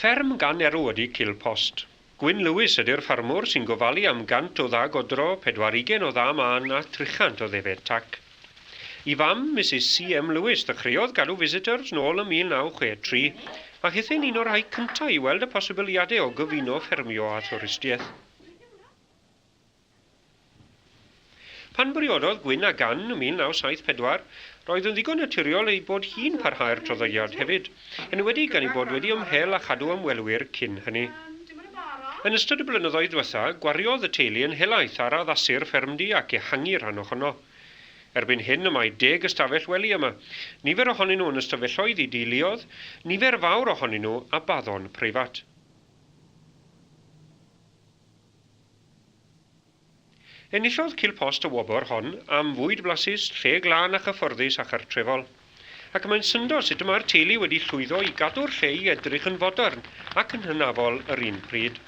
Fferm gan erw ydy Cil Post. Gwyn Lewis ydy'r ffarmwr sy'n gofalu am 100 o dda godro, 40 o dda mân a 300 o ddefed tac. I fam, Misus CM Lewis, ddechreuodd gadw visitors nôl ym 1963, a hithe'n un o'r rhai cynta' i weld y posibiliade o gyfuno ffermio a thwristiaeth. Pan briododd Gwyn ag Ann ym 1974, roedd yn ddigon naturiol ei bod hi'n parhau'r traddodiad hefyd, yn enwedig gan ei bod wedi ymhel â chadw ymwelwyr cyn hynny. Yn ystod y blynyddoedd diwetha', gwariodd y teulu yn helaeth ar addasu'r ffermdy ac ehangu rhan ohono. Erbyn hyn y mae deg ystafell wely yma, nifer ohonyn nhw yn ystafelloedd i deuluodd, nifer fawr ohonyn nhw â baddon preifat. Enillodd Cil Post y wobr hon am fwyd blasus, lle glân a chyfforddus a chartrefol. Ac mae'n syndod sut y mae'r teulu wedi llwyddo i gadw'r lle i edrych yn fodern ac yn hynafol yr un pryd.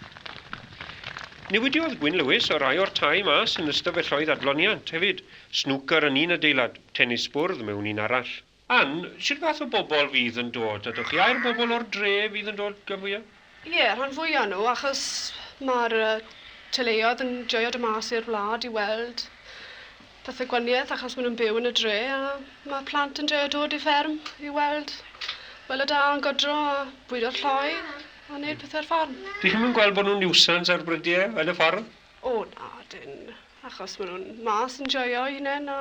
Newidiodd Gwyn Lewis o rai o'r tai mas yn ystafelloedd adloniant hefyd, snwcer yn un adeilad, tenis bwrdd mewn un arall. Ann, shwt fath o bobl fydd yn dod atoch chi? Ai'r bobl o'r dre fydd yn dod gan fwya? Ie, rhan fwya nhw, achos ma'r teuluoedd yn joio dod mas i'r wlad i weld pethe gwanieth achos ma' nhw'n byw yn y dre a ma' plant yn joio dod i fferm i weld weld y da yn godro a bwydo'r lloi a neud pethe ar ffarm. Dych chi'm yn gweld bod nhw'n niwsans ar brydie yn y ffordd? O na, dyn, achos ma' nhw'n mas yn joio'u hunen a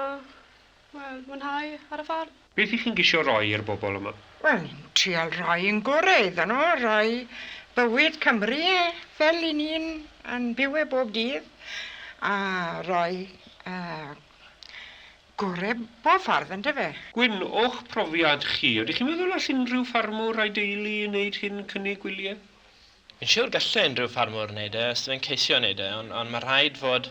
Wel, mwynhau ar y ffarm. Beth 'ych chi'n gisio roi i'r bobl yma? Wel, ni'n trial rhoi ein gore iddyn nhw, rhoi bywyd Cymru fel 'yn ni'n yn byw e bob dydd, a rhoi y gore bob ffordd, yndyfe? Gwyn, o'ch profiad chi, ydych chi'n meddwl all unrhyw ffarmwr a'i deulu wneud hyn, cynnig gwyliau? Fi'n siwr galle unrhyw ffarmwr wneud e, os fe'n ceisio wneud e, ond ond ma' rhaid fod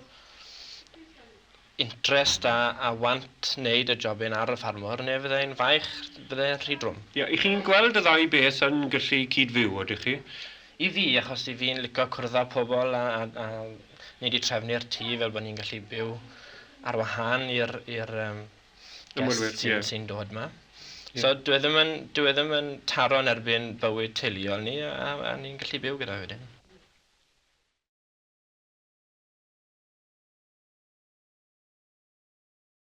interest a a want neud y jobyn ar y ffarmwr ne' fyddai'n faich, byddai'n rhy drwm. Ie, 'ych chi'n gweld y ddau beth yn gallu cyd-fyw, ydych chi? I fi, achos i fi'n lico cwrdd â pobl a a a ni 'di trefnu'r tŷ fel bod ni'n gallu byw ar wahân i'r i'r yym guests sy'n sy'n dod 'ma. So dyw e ddim yn dyw e ddim yn taro yn erbyn bywyd teuluol ni a a ni'n gallu byw gyda fe wedyn.